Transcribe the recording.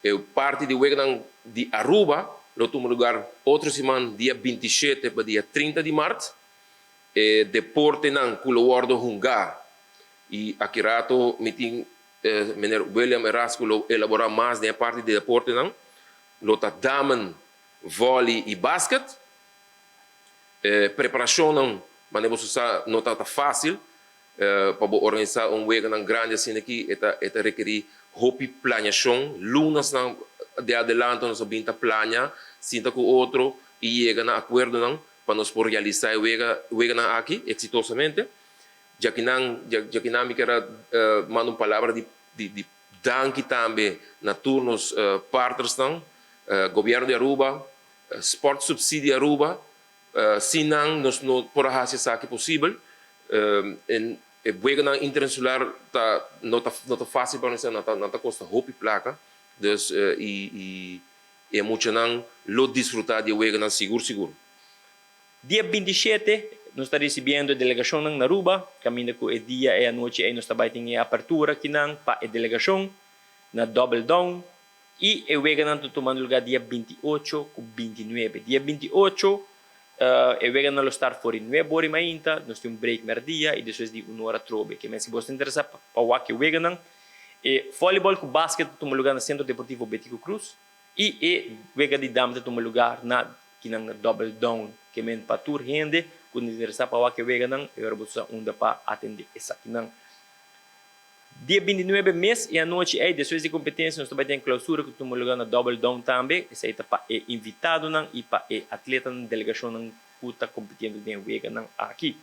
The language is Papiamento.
E parti di weganan di Aruba lo tuma lugar otro siman dia 27 pa dia 30 di maart. E deportenan cu lo wordo hunga y aki rato mi tin meneer William Erasco lo elabora mas den e parti di deportenan lo ta damen, volley y basket. E preparacionnan manera boso sa no ta facil. Pa bo organisa un weganan grandi asina aki e ta e ta rekeri hopi planeashon. Lunasnan di adelanto nos a bin ta planea, sinta ku otro i yega na akuerdonan pa nos por realisa e wega weganan aki eksitosamente. Djakinan djakinan mi kier a manda un palabra di di di danki tambe na tur nos partnersnan, Gobierno di Aruba, Sport Subsidie Aruba. Sin nan nos no por a hasi esaki posibel. E bueganan interinsular ta no ta no ta fácil pa organisa, nan ta nan ta kosta hopi plaka. Dus i i e muchanan lo disfruta di e weganan sigur sigur. Dia 27 nos ta risibiendo e delegashonnan na Aruba, kaminda ku e dia e anochi ei nos ta bai tin e apertura akinan pa e delegashon na Double Down. I e weganan ta tumando lugá dia 28 ku 29. Dia 28 e weganan lo start for di 9 ora i mainta, nos tin un break mèrdia i despues di 1 ora atrobe. Ke men si bos ta interesá pa wak e weganan, e vòlibòl ku basket ta tuma lugá na Sentro Deportivo Betico Croes i e wega di dam ta tuma lugá na kinan na Double Down. Ke men pa tur hende ku ta interesá pa wak e weganan, e ora bo sa unda pa atendé esakinan. Dia 29 mes e anochi ei, despues di kompetensia, nos ta bai den klausura ku ta tuma lugá na Double Down tambe. Esei ta pa e invitadonan i pa e atletanan, delegashonnan ku ta kompitiendo den weganan aki.